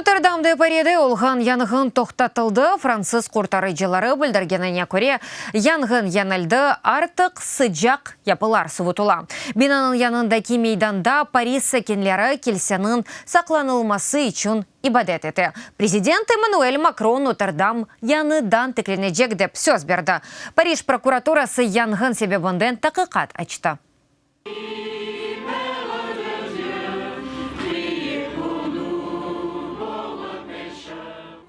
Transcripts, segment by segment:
Notr-Dam-de Paride olğan yanğın toqtatıldı. Fransız qurtarıcıları bildirgenine köre, yanğın yeñildi, artıq sıcaq yapılar suvutıla. Binanıñ yanındaki meydanda Paris sakinleri kilseniñ saqlanılması içün ibadet ete. Prezident Emmanuel Makron Notr-Dam yañıdan tiklenecek dep söz berdi. Parij prokuraturası yanğın sebebinden taqiqat açtı.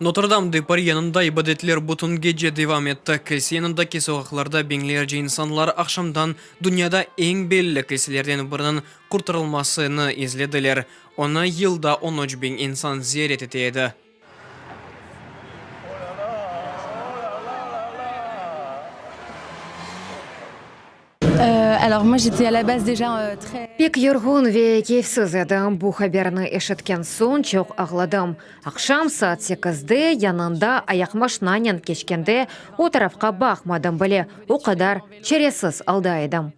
Notr-Dam-de-Pari yanında ibadetler bütün gece devam etti. Kilse yanındaki soqaqlarda biñlerce insanlar aqşamdan dünyada eñ belli kilselerden biriniñ qurtarılmasını izlediler. Onı yılda 13 biñ insan ziyaret ete edi. Pek yorğun ve keyfsiz edim. Bu haberni eşitken soñ çoq ağladım. Aqşam saat sekizde yanında ayaqmaşnanen keçkende o tarafqa baqmadım bile, o qadar çaresiz alda edim.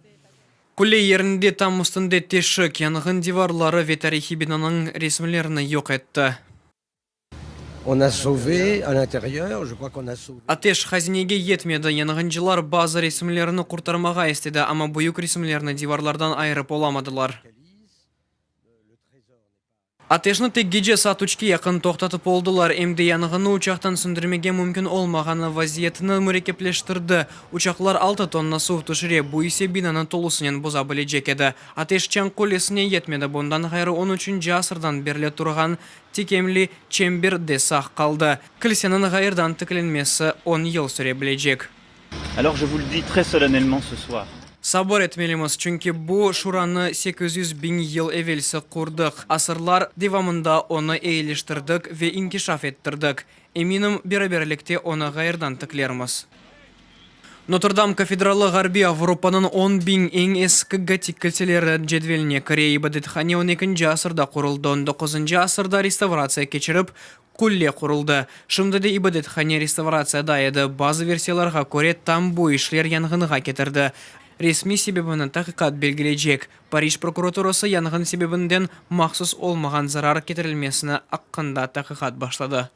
Qule yerinde tam üstünde teşik, yanğın divarları ve tarihiy binanıñ resimlerini yoq etti. Ateş hazinege yetmedi, yanğıncılar bazı resimlerni qurtarmağa istedi, amma büyük resimlerni divarlardan ayırıp olamadılar. Ateşni tek gece saat üçke yaqın toqtatıp oldılar, em de yanğınnı uçaqtan söndürmege mümkün olmağanı vaziyetni mürekkepleştirdi, uçaqlar altı tonna suv tüşüre, bu ise binanı tolusınen boza bilecek edi. Ateş çañ qulesine yetmedi, bundan ğayrı on üçünci asırdan berli turğan tikemli çember de sağ qaldı. Kilseniñ ğayırdan tiklenmesi on yıl süre bilecek. Alors je vous le dis très solennellement ce soir. Sabır etmelimiz, çünki bu şuranı 800 biñ yıl evelsi qurdıq, asırlar devamında onı eyiliştirdik ve inkişaf ettirdik. Eminim, beraberlikte onı ğayırdan tiklermiz. Notr-Dam kafedralı Ğarbiy Avropanıñ 10 biñ eñ eski gotik kilseleri cedveline kire. İbadethane on ekinci asırda quruldı, on doquzıncı asırda restavratsiya keçirip, qulle quruldı. Şimdi de ibadethane restavratsiyada edi. Bazı versiyalarğa köre, tam bu işler yanğınğa ketirdi. Resmiy sebebini taqiqat belgileycek. Parij prokuraturası yanğın sebebinden mahsus olmağan zarar ketirilmesini aqqında taqiqat başladı.